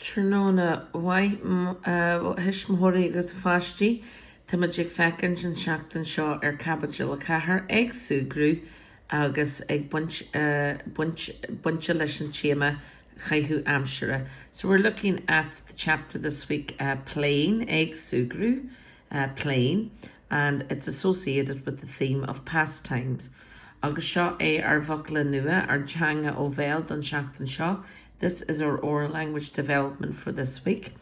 Tráthnóna mhaith, a thuismitheoirí agus a pháistí. Táimid ag féachaint an seachtain seo ar Caibidil 4, Ag Súgradh agus ag baint baint bainte leis an téama Caitheamh Aimsire. So we're looking at the chapter this week uh, Playing, Ag Súgradh, uh, Playing, and it's associated with the theme of pastimes. Agus seo é ár bhfocla nua, ár dteanga ó bhéal don seachtain seo. This is our oral language development for this week.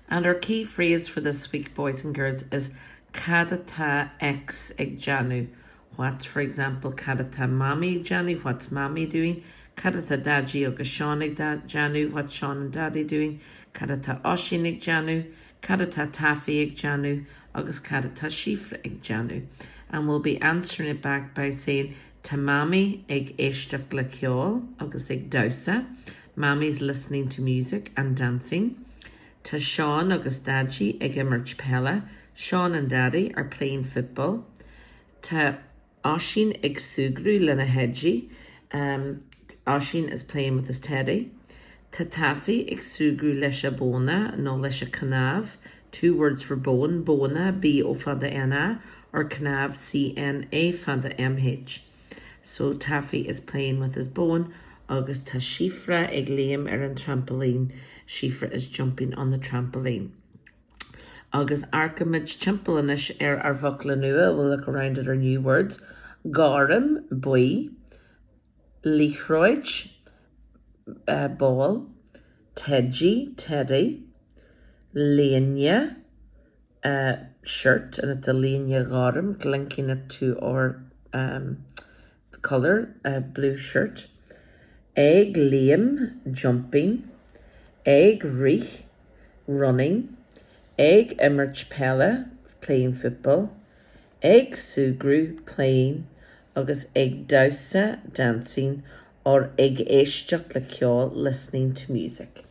And our key phrase for this week, boys and girls, is Cad atá X ag déanamh? What's, for example, Cad atá Mamaí ag déanamh? What's Mammy doing? Cad atá Daidí agus Seán ag déanamh? What's Seán and Daddy doing? Cad atá Oisín ag déanamh? Cad atá Taffy ag déanamh? Agus cad atá Síofra ag déanamh? And we'll be answering it back by saying Tá Mamaí ag éisteacht le ceol agus ag damhsa, Mammy's listening to music and dancing. Tá Seán agus Daidí ag imirt peile, Seán and Daddy are playing football. Tá Oisín ag súgradh lena theidí, um, Oisín is playing with his teddy. Tá Taffy ag súgradh leis a bóna nó leis a cnámh, two words for bone, bóna, B O fada N A, or cnámh, C N A fada M H. So Taffy is playing with his bone agus tá Síofra ag léim ar an trampoline, Síofra is jumping on the trampoline. Agus amharcaimid timpeall anois ar ár bhfocla nua, we'll look around at our new words, gorm, buí, liathróid, ball, teidí, teddy, léine, shirt, and it's a léine ghorm, linking it to our um, colour, uh, blue shirt, ag léim, jumping, ag rith, running, ag imirt peile, playing football, ag súgradh, playing, agus ag damhsa, dancing, or ag éisteacht le ceol, listening to music.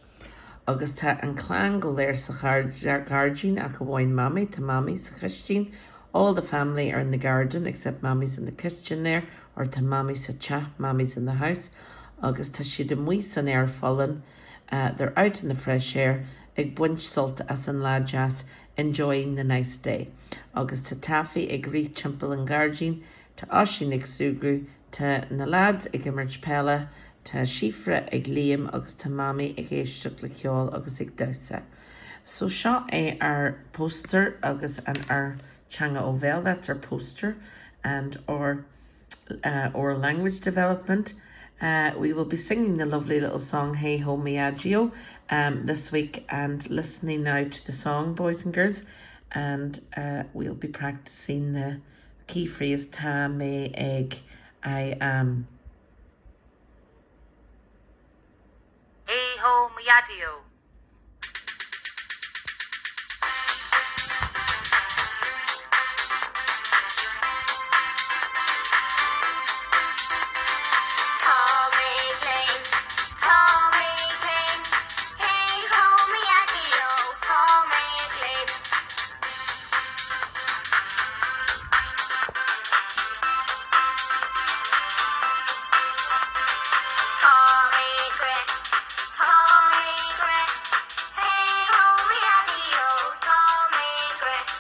Agus tá an clann go léir sa ghairdín ach amháin Mamaí, tá Mamaí sa chistin, all the family are in the garden except Mammy's in the kitchen there, or tá Mamaí sa teach, Mammy's in the house, agus tá siad amuigh san aer folláin, they're out in the fresh air, ag baint sult as an lá deas, enjoying the nice day. Agus tá Taffy ag rith timpeall an ghairdín, tá Oisín ag súgradh, tá na lads ag imirt peile, tá Síofra ag léim agus tá Mamaí ag éisteacht le ceol agus ag damhsa. So seo é ár póstaer agus an ár teanga ó bhéal, that's our poster and our uh, oral language development. Uh, we will be singing the lovely little song Hey Ho Me Agio um, this week and listening now to the song, boys and girls, and uh, we'll be practicing the key phrase Tá mé ag I am. Hey ho mo dhaideo! Tá mé ag léim, tá mé ag léim, hey ho mo dhaideo, tá mé ag léim. Tá mé ag rith, tá mé ag rith, hey ho mo dhaideo, tá mé ag rith.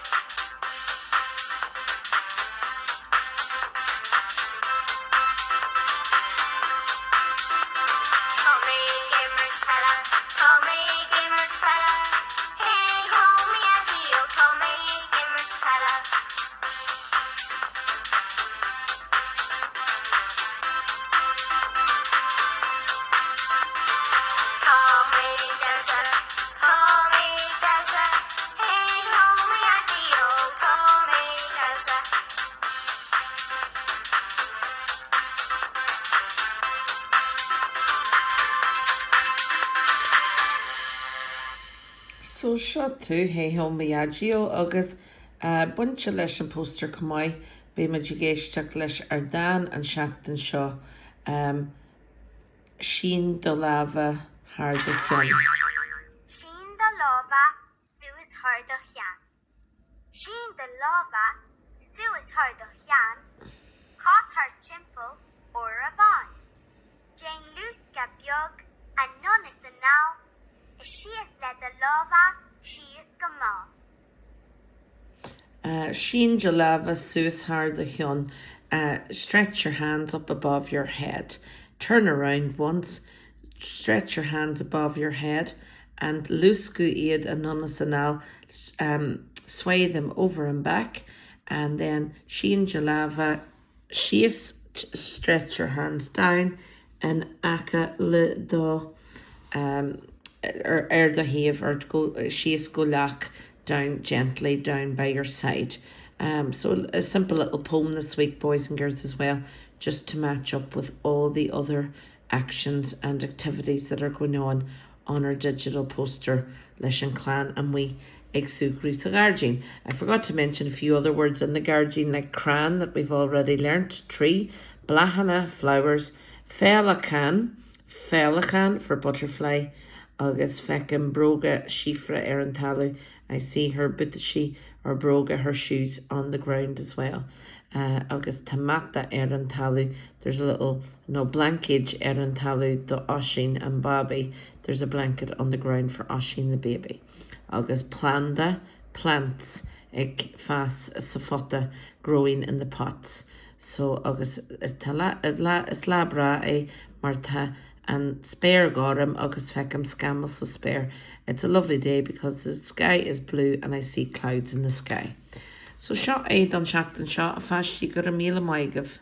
Tá mé ag imirt peile, tá mé ag imirt peile, hey ho mo dhaideo, tá mé ag imirt peile. Tá mé ag damhsa, tá mé ag damhsa, hey ho mo dhaideo, tá mé ag damhsa. So seo tú, Hey Ho Mo Dhaideo agus bainte leis an póstaer chomh maith, beidh muid ag éisteacht leis ár dán an seachtain seo, Sín do lámha thar do cheann. Sín do lámha suas thar do cheann. Sín do lámha suas thar do cheann, cas thart timpeall uair amháin. Déan luascadh beag anonn is anall is síos le. do lámha síos go mall. Sín do lámha suas thar do cheann Stretch your hands up above your head. Turn around once, stretch your hands above your head and luascadh iad anonn is anall Sway them over and back and then sín do lámha síos Stretch your hands down in aice le do ar do thaobh or go síos go leac down gently down by your side. Um, so a simple little poem this week, boys and girls as well, just to match up with all the other actions and activities that are going on on our digital poster leis an chlann amuigh ag súgradh sa ghairdín. I forgot to mention a few other words in the gairdín like crann that we've already learnt, tree, bláthanna, flowers, féileacán, féileacán for butterfly, agus feicim bróga Síofra ar an talamh, I see her buataisí or bróga her shoes on the ground as well. Uh, agus tá mata ar an talamh, there's a little nó blaincéid ar an talamh do Oisín an babaí, there's a blanket on the ground for Oisín the baby. Agus planda, plants, ag fás sa phota, growing in the pots. So agus is tá lá, lá, is lá breá é mar tá an spéir gorm agus feicim scamaill sa spéir. It's a lovely day because the sky is blue and I see clouds in the sky. So seo é don seachtain seo, a pháistí, go raibh míle maith agaibh.